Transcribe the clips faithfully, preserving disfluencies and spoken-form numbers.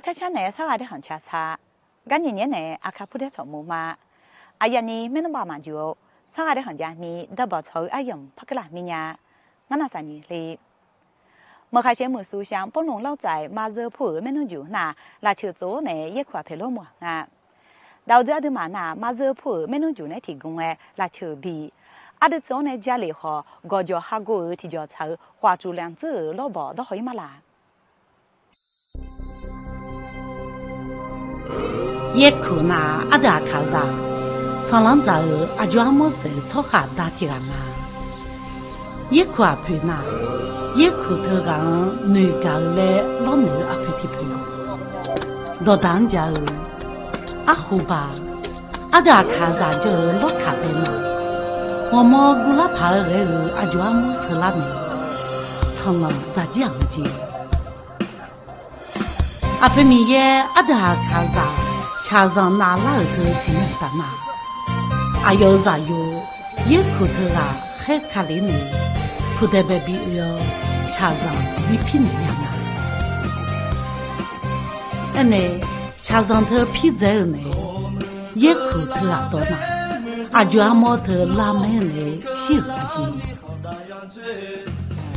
Carcar naeq-aer sarghaq daer khanq ca sar. Garnyiq nyaer naeq-aer aqkaq purdaer tsawq mur ma. Aqyawf ni maernmr baq maqjuq-eu, sarghaq daer khanq ja mir dawrbawq tsawq-eu aryamq par keuvlar mir nya. Ngar navsaq nyiq le. Meuq khaqshae meuq su shar pawrlmq lawr tsaef maqzeu pu-euq maernmr juq nar, lafceuq tsov-awr nae yaerkuq aqpoeq lawr mawf-aq nga. Daqoq dzeur aqduimaf nar, maqzeu pu-euq maernmr juq nae tiqgm-aer lafceuq bi. Aqdui tsov-awr nae jalef khawf, gawqjawq hagov-euq tiqjawq tsaq-eu khawf, aqcuf lanq tsuir-euq lawrbawq dawrhaw-ir mar la. Yaerkuq nar, aqdui aqkaqzaq, sanqlanr dzaq-euq aqjox armawr saef-eu tsawrhaq da tiq ghaq nga. Yaerkuq aqpoeq nar, yaerkuq teughaq-anr noeqgaq-eu laer lawrnoeq-eu aqpoeq tiqpoeq, dawqdaq-anr ja-eu, arhu baq, aqdui aqkaqzaq jawr-eu lawrkaq bae nar, ghawrmawr guvlar paq-aer ghae-euq aqjox armawr sheular nae, sanqlanq dzaqjir-aq nga jeq. Aqpoeq Miqyaer aqdui aqkaqzaq shaqzanq navlar-euq teu siqnya taf nar, aqyawf-euq zaqyo yaerkuq teughaq khaer ka ler nae, pudaeq bae bi oe-awr shaqzanq bi pir naeq ya nga. Aernae, shaqzanq teu pirdzae-eu nae, yaerkuq teughaq dawq nar, aqjox armawr teu lavmaer-eu nae shir-euq nga jeq.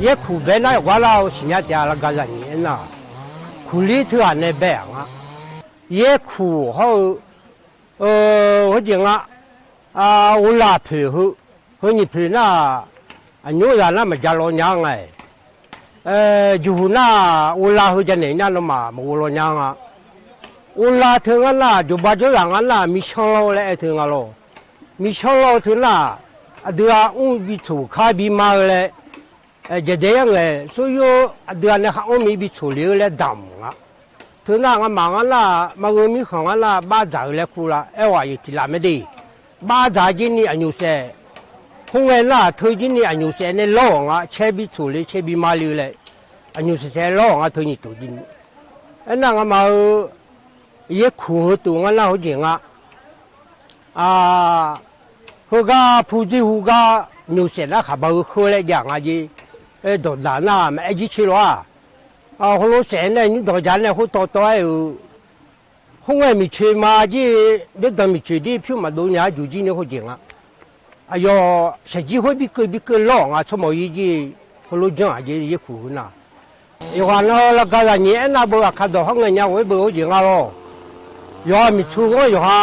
Yaerkuq bae nar yawqghaq lar-eu siqnya taef-a. Laqgaq zaqnyiq aernar, kuqlir teughaq nae bae-aq nga. Yaerkuq hawr-eu, heujeq nga, uvlaf poeq heu, heu nyiq poeq nar, aqnymr zaq nar maqja law nya nga-iq. Jeqhuq nar, uvlaf heu janaeq nar nawmaf maqghov law nya nga. Uvlaf teu ngar nar, jawqba jawrzaq ngar nar, miqshanr lawr laer aer teu nga lawr. Miqshanr lawr-eu teu nar, aqdui-aq mr bi tsoq kar bi ma-eu laer, jadae yar ngaeq sor yur-eu aqdui-aq nae khar mr mir bi tsoq le-eu laer damq nga. Teu nar ngamaf ngar nar, maqgheu mirkhanq ngar nar, bar dzaq-eu laer kur la, aer-awq aqyuif tiq laf mae de. Bar dzaq jir ni aqnyoq saef, khoerngae nar teu jir ni aqnyoq saef nae lawr-awq nga, caer bi tsoq le caer bi ma le-eu laer, aqnyoq saef saef lawr-awq nga teu nyiq tof jir ni. Aernar ngamaf-eu yaerkuq heu tof ngar nar hawjeq nga. Heugar pu dzir hu gar nyoq saef nar khaqba-eu kheur laer jav nga jeq. Dawqdaq nar maqaer jir coer lawr-aq. Heulof saef nae nymr danq ja nae khoertawv tawv-aer-euq, khoerngae miqcoeq ma jir, byaerdanq miqcoeq jir pyur maqdov nya-ar juq jir ni hawjeq nga. Aqyawf shaqjir khoer bi keuv bi keuv lawr-awq nga tsawrmawq-ir jir, heulof janr-aq jeq yaerkuq heu nar. Yawqghaq nan laqgaq zaqnyiq aernar beu aqkar dawq hawr ngae nya ghof-aer beu hawjeq nga lawr. Yawqha miqtsu ghanr yawqha,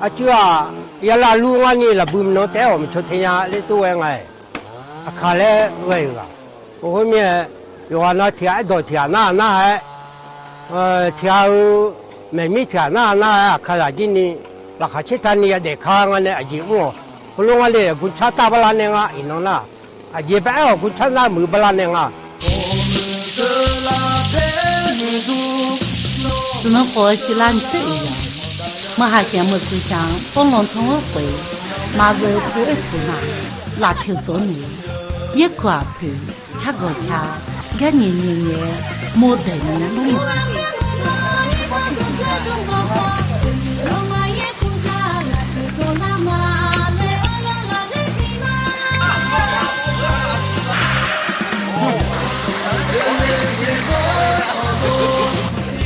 arcuir-aq, yarlav lur ngar ni laqbui nan taef-aer awq miqtsu tae nya laer tov ghae nga-iq. Aqkaq laer ghae-euq ghaq. Khoermirnae, yawqghaq nan tiq ghaq aerdawq tiq ghaq nar narhaq-aer, tiq ghaq-eu maeqmir tiq ghaq nar narhaq-aer aqkaqzaq jir ni, laqkhaq caer taq ni yadaef ka nga nae aqjeq mr-awq. Heulof ngar le aqgmrcar tar bar lar nae nga iqnan nar, aqjeq ba aer-awq gmrcar nar muiq bar lar nae nga. Tsuiqnan khawf-eu siqlar ntser uiq yaq, meuq haqkhanq meuq tsuiq shaq-anr pawrlan tsanr-anr khof, maqzeu pu-aer puq nar, lafceuq tsov ni, yaerkuq aqpoeq, cargawq ca, garnyiq nyiq ngae, mawrdaeq ni lmr-a.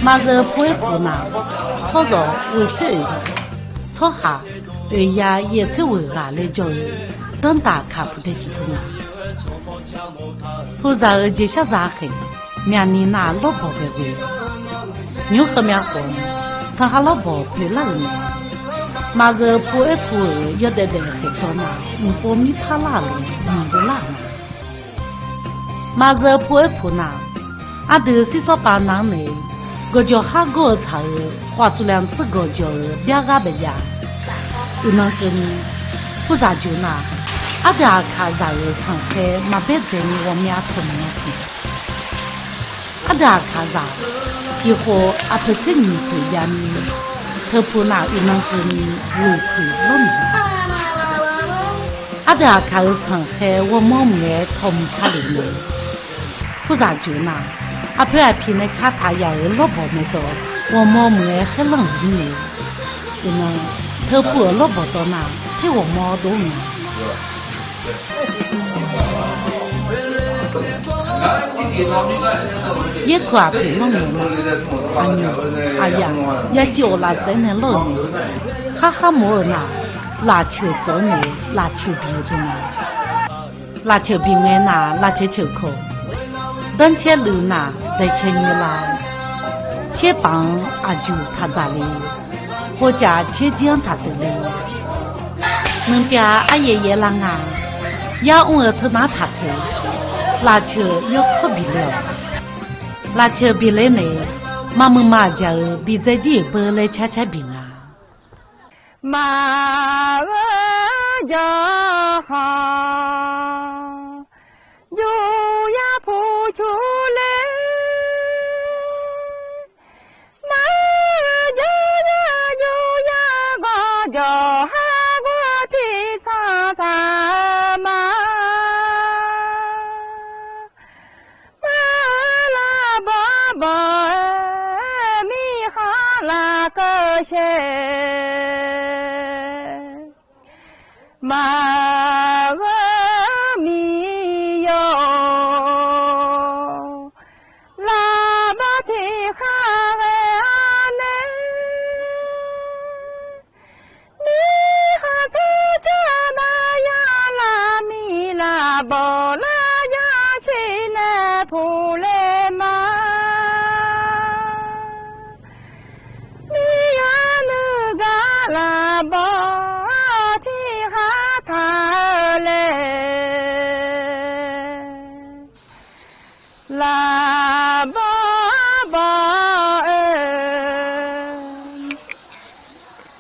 Maqzeu pu-aer puq nar, tsawrhaq ghoe tser oeq zaq, tsawrhaq oeq ya yaeq tser ghoeq ghaq laer jawr-eu, danrtaf kaq puq dae tiq pu nga. Puzaq-euq jeqshar za khaeq, myaqni nav lawrbawq bae ghoe, nymr heumya khof, sanqkhav lawrbawq poeqlar-euq mae. Maqzeu pu-aer pu-euq yawdaef daef khaeq dawq nar, mqpov mirpar lar-euq lof mqbov lar-euq ma. Maqzeu pu-aer puq nar, aqdui sirsawr pav nav-anr nae, gawqjawq khar gawr-eu tsaq-euq khawf aqtsuif lanq tsuir gawqjawq-euq byar ghar bae jav. Uiqnan keuvni, puzaq jeuq nar, aqdui aqkaqzaq-euq sanqkhae maqbaer dzaeq ni ghawqmya tawq maq nya siq. Aqdui aqkaqzaq, tiq khof aqpoeq tser nyiq poeq javni, teupu nav uiqnan keuvni ghoeq poeq lawrnaeq. Aqdui aqkaq-euq sanqkhae ghawrmawr mq-aer tawq mq ka lef nae, puzaq jeuq nar, aqpoeq aqpiq nae kataq yaf-euq lawrbawq maeqdawq ghawqmawr mq-aer khaerlanr-euq mirnae, uiqnan, teupu-euq lawrbawq dawv nar, ter ghawqmawr dov nga. Yaerkuq-aq, poeq manr ngaeq ma. Aqyuif, aqyaf, yaciv of lafsaef nae lawr-euq mae. Khar khar moq-eu nar, lafceuq tsawq-anr nae lafceuq bi-eu deuq ma. Lafceuq bi ngae nar, lafceuq ceuq kawq. Danrcaer luiv nar, daeqcae nyae la. Caerbaq-anr aqjuq taq dzaq le. Hocaf caerjir-anr taq deuq le. Nuipyav aryaef yaef lar nga. Yar mr-eu teunar taq peuq. Lafceuq yawkawr bi le-awq. Lafceuq bi le nae, maqmuiq maqjaq-euq bidzae jir-euq beu laer carcar bi nga. Maqgheur jawr khawf, jur yar puq cur le. Maqgheur jawr yar jur yar gawr jawq har ghawr tiq sanq tsaq ma. Maqgheur lar bawq bawq-aer, mirkhanq lafkeuv shae. Maqgheur miqyaw-or, lafbawr tiq khar ghae-awr nae, mirkhanq tser car nar yar lar miq lafbawq lar yar ciq nae puq le ma. Miqyaer nuigar lafbawr tiq khar taq-eu le. Lafbawr bawq-aer,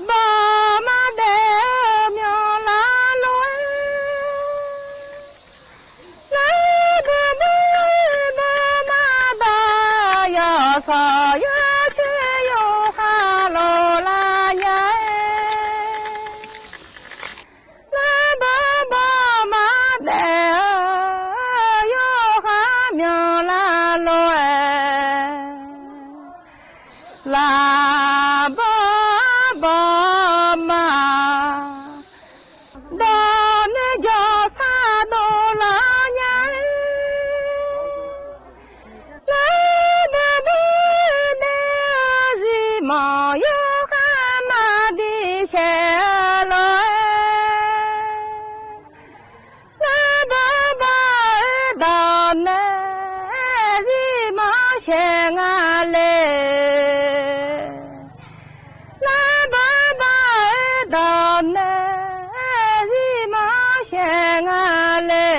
bawq ma daef-eu myawq lar lof-aer, lar bawq bawq-aer bawq ma dawq yawq sawq yawr coer yawq khar lof lar nya-aer. Lar bawq bawq ma daef-eu yawr khar myawq lar lof-aer, lar bawq bawq ma dawq nae jawq sar dov lar nya-aer, lar bawq bawq-aer daef-eu zifmawf yawr khar maqdiq shaeq-eu lof-aer, lar bawq bawq-aer dawq nae zifmawf shaeq nga le. Lar bawq bawq-aer dawq nae zifmawf shaeq nga le.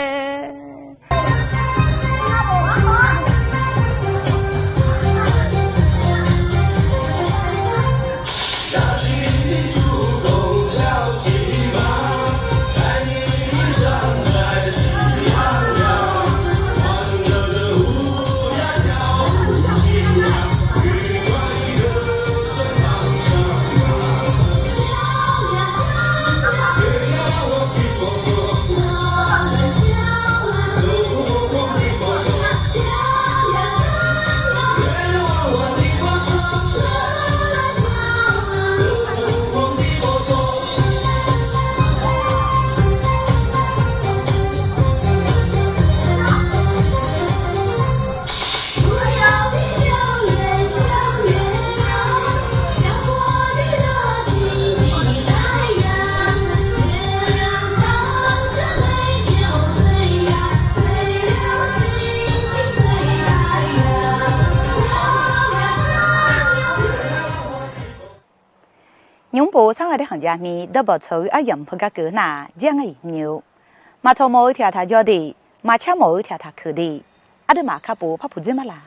Nymr bof sarghaq dae khanq jav mir, dawrbawq tsawq-eu aryamq heugar keuv nar-aq, jir-a ngar-iq nyiq-eu, maqtsawq mawf-eu tiq ghaq taq jawr de, maqcar mawf-eu tiq ghaq taq keuq de, aqduimaf kakhof par puq dzoer ma laq.